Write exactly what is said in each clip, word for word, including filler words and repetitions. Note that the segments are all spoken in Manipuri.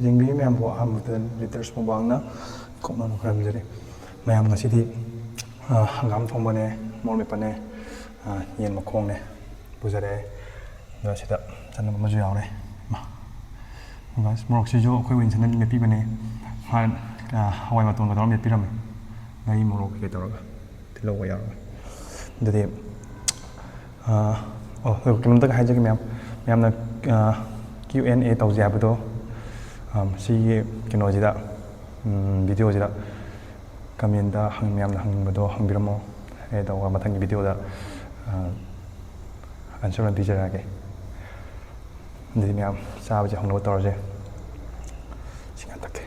ꯌꯦꯡꯕꯤꯔꯤ ꯃꯌꯥꯝꯕꯨ ꯑꯍꯥꯟꯕꯗ ꯂꯤꯗꯔꯁ ꯃꯨꯛꯕꯥꯡꯅ ꯀꯣꯛꯅꯅ ꯈꯣꯏꯔꯝꯖꯔꯤ꯫ ꯃꯌꯥꯝ ꯉꯁꯤꯗꯤ, ꯑ, ꯍꯪꯒꯥꯝ ꯊꯣꯡꯕꯅꯦ, ꯃꯣꯔꯣꯛ ꯃꯦꯠꯄꯅꯦ, ꯑ, ꯌꯦꯟ ꯃꯈꯣꯡꯅꯦ ꯄꯨꯖꯔꯛꯑꯦ꯫ ꯑꯗꯨꯒ ꯁꯤꯗ ꯆꯠꯅꯕ ꯑꯃꯁꯨ ꯌꯥꯎꯔꯦ꯫ ꯃꯥ꯫ ꯒꯥꯏꯁ, ꯃꯣꯔꯣꯛꯁꯤꯁꯨ ꯑꯩꯈꯣꯏ ꯋꯤꯟꯁꯟꯅ ꯃꯦꯠꯄꯤꯕꯅꯦ꯫ ꯃꯥ, ꯑ, ꯍꯋꯥꯏ ꯃꯇꯣꯟꯒ ꯇꯧꯔꯒ ꯃꯦꯠꯄꯤꯔꯝꯃꯦ꯫ ꯉꯥꯔꯤ ꯃꯣꯔꯣꯛ ꯀꯩꯀꯩ ꯇꯧꯔꯒ꯫ ꯇꯤꯜꯍꯧꯒ ꯌꯥꯎꯔꯒ꯫ ꯑꯗꯨꯗꯤ, ꯑ, ꯑꯣ, ꯑꯗꯨꯒ ꯀꯩꯅꯣꯝꯇꯒ ꯍꯥꯏꯖꯒꯦ ꯃꯌꯥꯝ꯫ ꯃꯌꯥꯝꯅ, ꯑ, Q and A ꯇꯧꯁꯦ ꯍꯥꯏꯕꯗꯣ, ꯑꯝ, ꯁꯤꯒꯤ ꯀꯩꯅꯣꯁꯤꯗ, ꯎꯝ, videoꯁꯤꯗ commentꯇ ꯍꯪ-, ꯃꯌꯥꯝꯅ ꯍꯪꯅꯤꯡꯕꯗꯣ ꯍꯪꯕꯤꯔꯝꯃꯣ꯫ ꯑꯩ ꯇꯧꯔꯒ ꯃꯊꯪꯒꯤ videoꯗ, ꯑ, answer ꯑꯣꯏꯅ ꯄꯤꯖꯔꯛꯑꯒꯦ꯫ ꯑꯗꯨꯗꯤ ꯃꯌꯥꯝ ꯆꯥꯕꯁꯦ ꯍꯧꯅꯕ ꯇꯧꯔꯁꯦ꯫ ꯏꯁꯤꯡ ꯌꯥꯝ ꯊꯛꯀꯦ꯫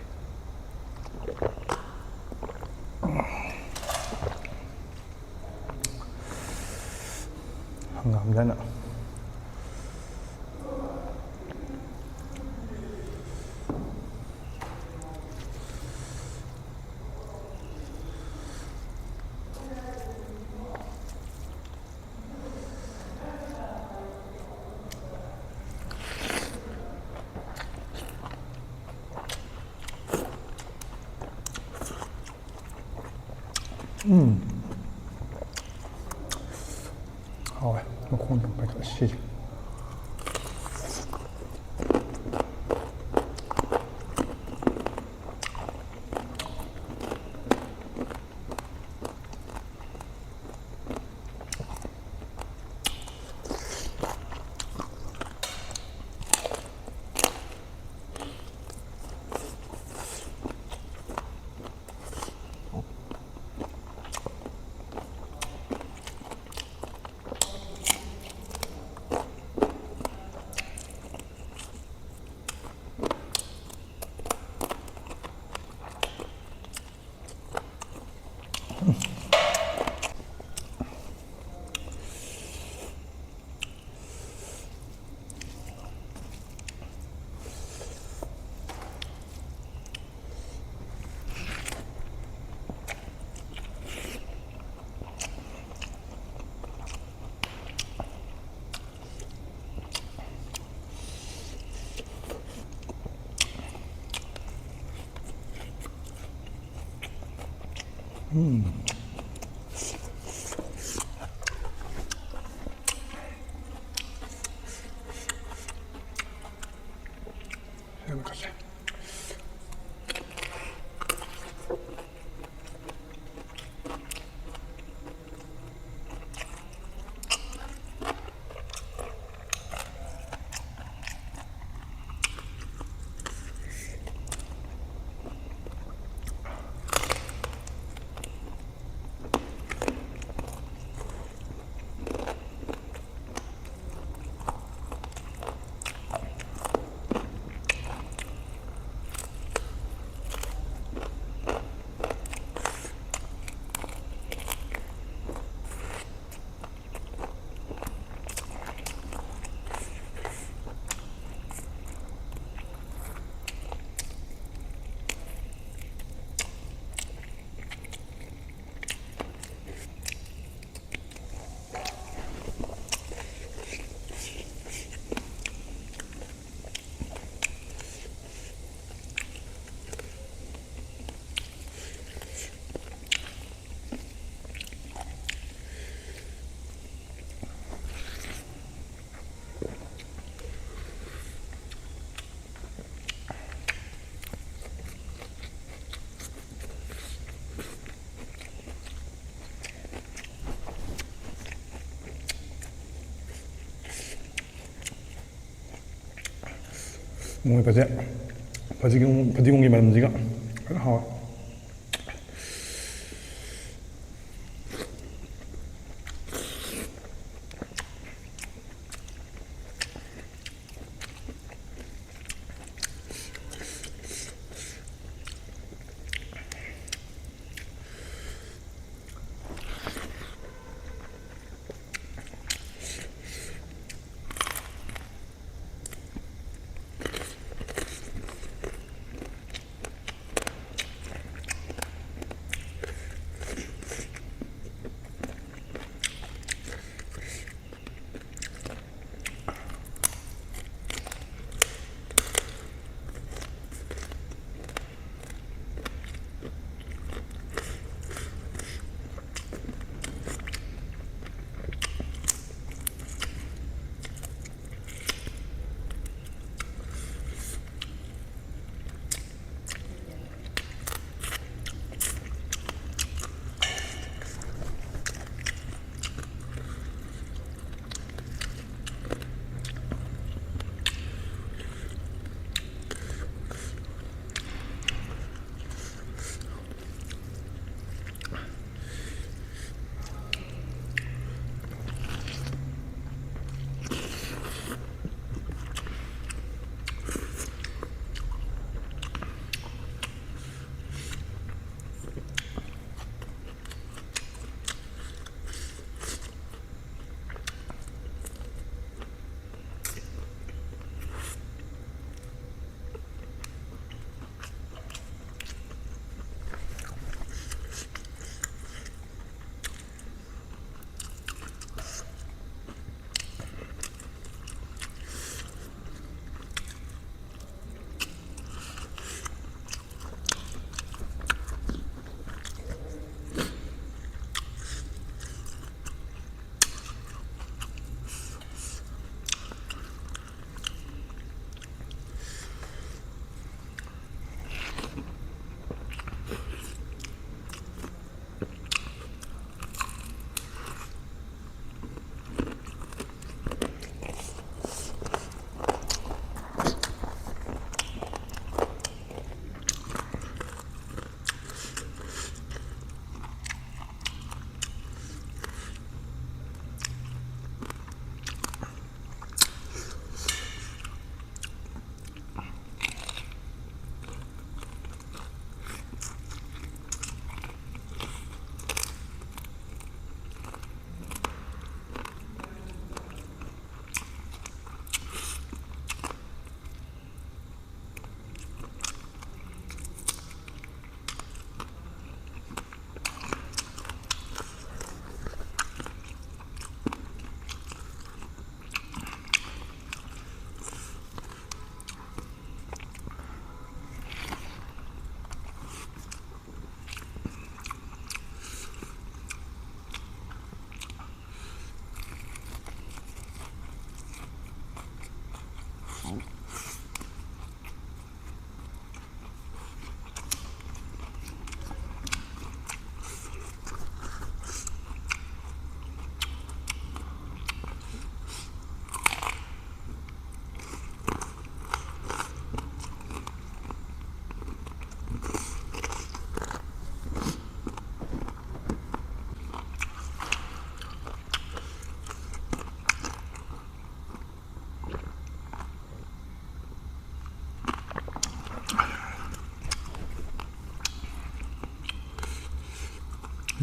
ꯍꯪꯒꯥꯝꯗꯅ꯫ ꯎꯝ꯫ ꯍꯥꯎꯋꯦ꯫ ꯃꯈꯣꯡ ꯌꯥꯝ ꯄꯥꯏꯈꯠꯂꯦ ꯁꯤꯁꯦ꯫ ꯃꯣꯏ ꯐꯖ-, ꯐꯗꯤꯒꯣꯝ, ꯐꯗꯤꯒꯣꯝꯒꯤ ꯃꯅꯝꯁꯤꯒ ꯐꯖꯅ ꯍꯥꯎꯋꯦ꯫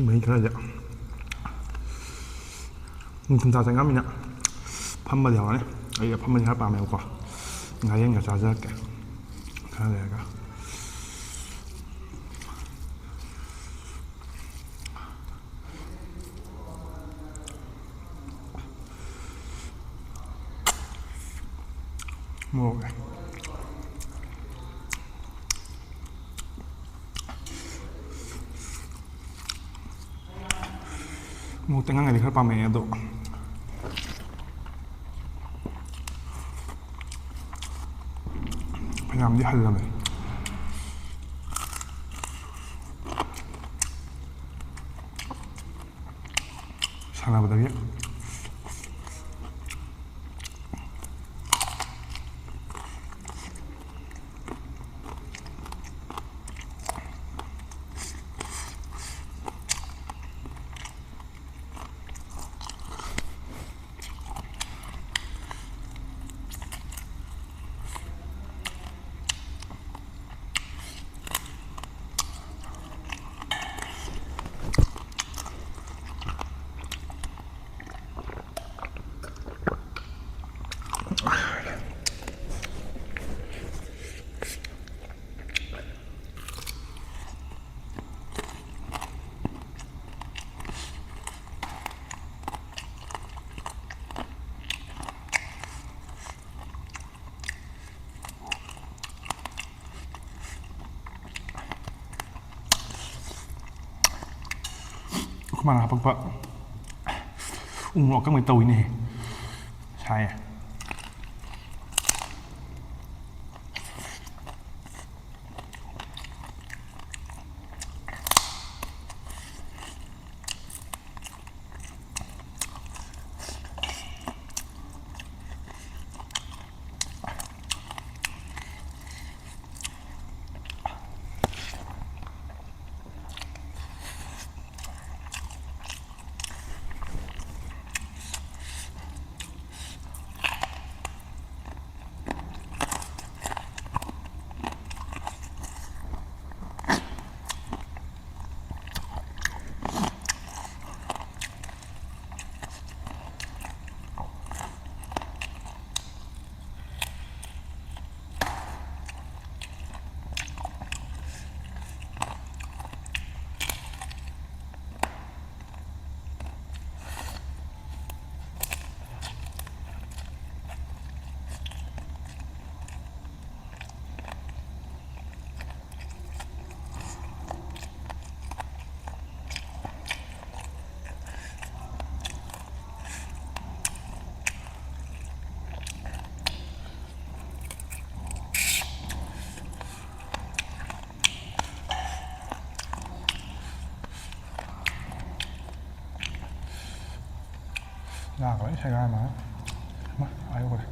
ꯃꯍꯤ ꯈꯔꯁꯦ ꯅꯤꯡꯊꯝꯊꯥ ꯆꯪꯉꯝꯃꯤꯅ ꯐꯝꯕꯗꯤ ꯍꯧꯔꯅꯤ꯫ ꯑꯩ ꯑꯐꯝꯕꯗꯤ ꯈꯔ ꯄꯥꯝꯃꯦꯕꯀꯣ꯫ ꯉꯥꯌꯦꯟꯒ ꯆꯥꯖꯔꯛꯀꯦ ꯈꯔ ꯂꯩꯔꯒ꯫ ꯃꯣꯔꯣꯛ ꯂꯩ꯫ ꯃꯣꯔꯣꯛꯇꯤ ꯑꯉꯥꯡꯈꯩꯗꯤ ꯈꯔ ꯄꯥꯝꯃꯛꯑꯦ, ꯑꯗꯣ ꯐꯅꯌꯥꯝꯗꯤ ꯍꯜꯂꯕꯅꯤ ꯁꯥꯟꯅꯕꯗꯒꯤ꯫ ꯑꯩꯈꯣꯏ ꯃꯥꯅ ꯍꯥꯄꯛꯄ ꯎ ꯃꯣꯔꯣꯛ ꯑꯀꯪꯕ ꯇꯧꯋꯤꯅꯦ꯫ ꯁꯥꯏꯌꯦ꯫ ꯁꯦꯒꯥꯏ ꯃꯥ꯫ ꯃꯥ, ꯑꯥ ꯌꯧꯈ꯭ꯔꯦ꯫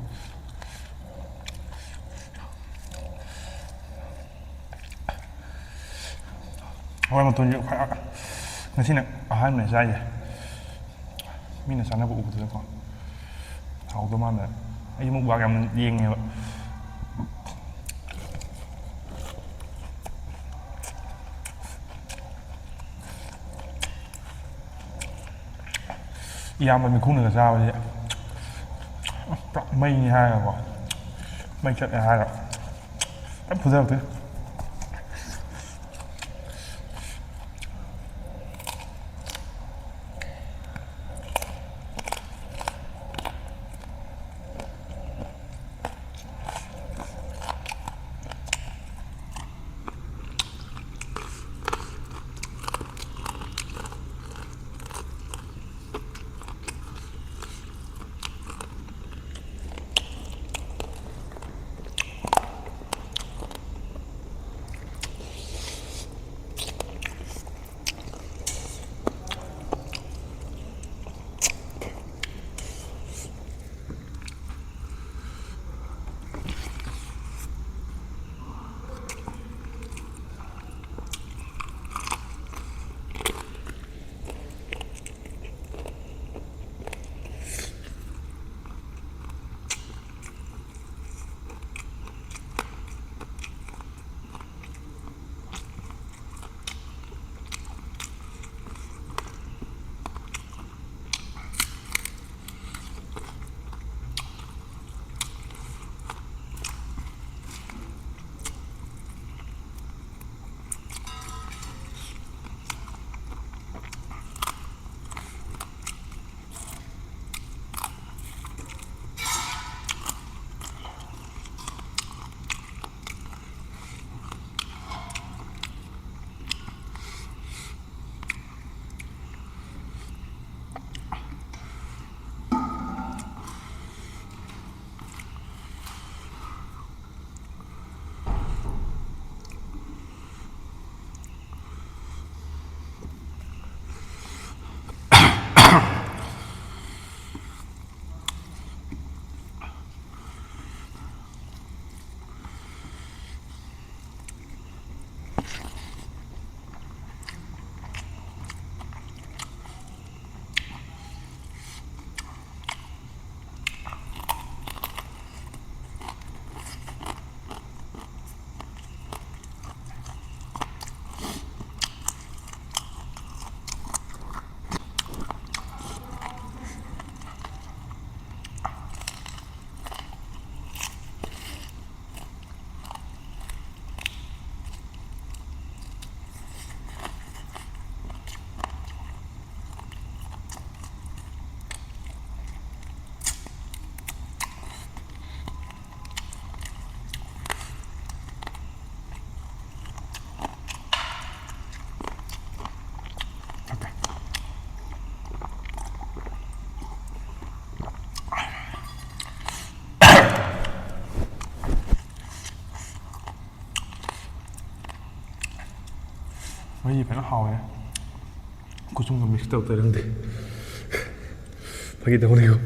ꯍꯋꯥꯏ ꯃꯇꯣꯟꯁꯦ ꯈ꯭ꯋꯥꯏ-, ꯉꯁꯤꯅ ꯑꯍꯥꯟꯕꯅꯦ ꯆꯥꯏꯁꯦ꯫ ꯃꯤꯅ ꯆꯥꯅꯕ ꯎꯕꯗꯨꯗꯀꯣ꯫ ꯍꯥꯎꯗꯧ ꯃꯥꯟꯗꯅ꯫ ꯑꯩ ꯃꯨꯛꯕꯥꯡ ꯌꯥꯝ ꯌꯦꯡꯉꯦꯕ꯫ ꯏꯌꯥꯝꯕ ꯃꯤꯈꯨꯅꯒ ꯆꯥꯕꯁꯦ ꯄꯨꯔꯥ ꯃꯩꯅꯤ ꯍꯥꯏꯔꯒꯀꯣ, ꯃꯩ ꯆꯠꯂꯦ ꯍꯥꯏꯔꯒ ꯌꯥꯝ ꯐꯨꯊꯔꯛꯇꯣꯏꯅꯤ꯫ ꯃꯍꯤ ꯐꯖꯅ ꯍꯥꯎꯋꯦ꯫ ꯈꯨꯁꯨꯝꯒ mix ꯇꯧꯗꯣꯏꯔꯪꯗꯦ꯫ ꯐꯥꯒꯤ ꯇꯧꯕꯅꯤꯀꯣ꯫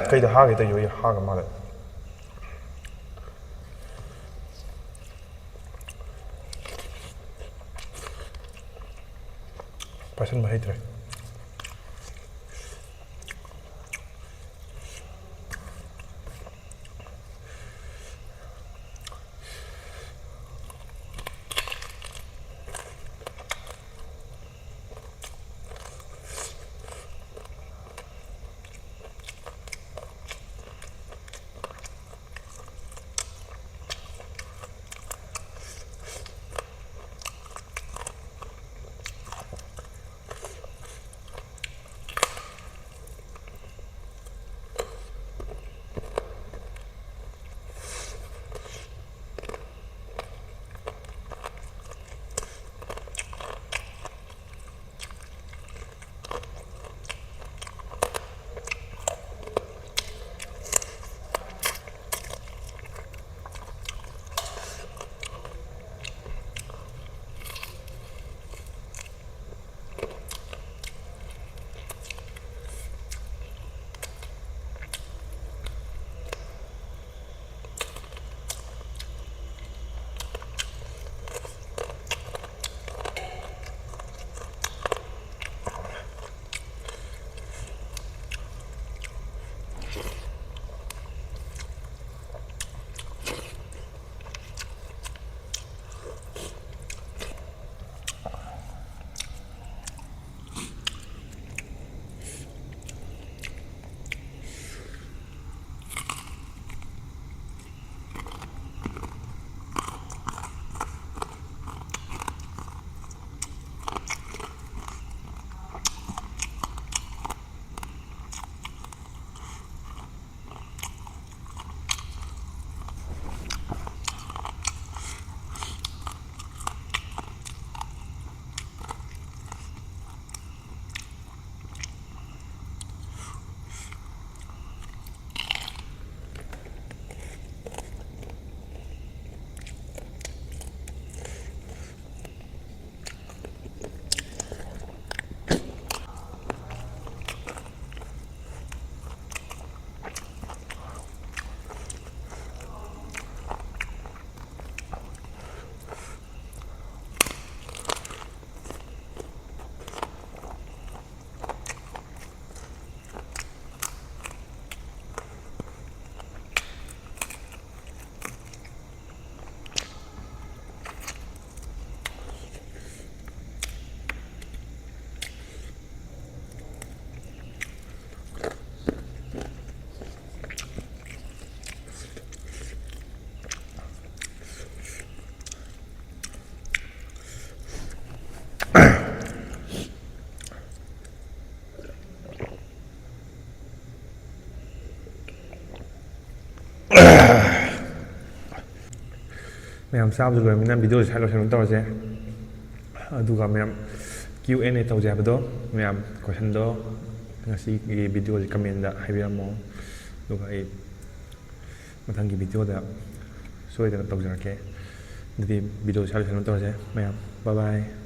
ꯀꯩꯗ ꯍꯥꯒꯦ ꯇꯧꯔꯤꯁꯦ? ꯑꯩ ꯍꯥꯒ ꯃꯥꯜꯂꯦ꯫ ꯄꯥꯏꯁꯟꯕ ꯍꯩꯇ꯭ꯔꯦ꯫ ꯃꯌꯥꯝ ꯆꯥꯕꯁꯨ ꯂꯣꯏꯔꯕꯅꯤꯅ ꯚꯤꯗꯤꯑꯣꯁꯦ ꯁ꯭ꯋꯥꯏ ꯂꯣꯏꯁꯤꯟꯅꯕ ꯇꯧꯔꯁꯦ꯫ ꯑꯗꯨꯒ ꯃꯌꯥꯝ Q and A ꯇꯧꯁꯦ ꯍꯥꯏꯕꯗꯣ, ꯃꯌꯥꯝ ꯀꯣꯏꯁꯟꯗꯣ ꯉꯁꯤꯒꯤ ꯚꯤꯗꯤꯑꯣꯁꯦ ꯀꯃꯦꯟꯗ ꯍꯥꯏꯕꯤꯔꯝꯃꯣ꯫ ꯑꯗꯨꯒ ꯑꯩ ꯃꯊꯪꯒꯤ ꯚꯤꯗꯤꯑꯣꯗ ꯁꯣꯏꯗꯅ ꯇꯧꯖꯔꯛꯀꯦ꯫ ꯑꯗꯨꯗꯤ ꯚꯤꯗꯤꯑꯣꯁꯦ ꯁ꯭ꯋꯥꯏ ꯂꯣꯏꯁꯤꯟꯅꯕ ꯇꯧꯔꯁꯦ ꯃꯌꯥꯝ꯫ Bye bye꯫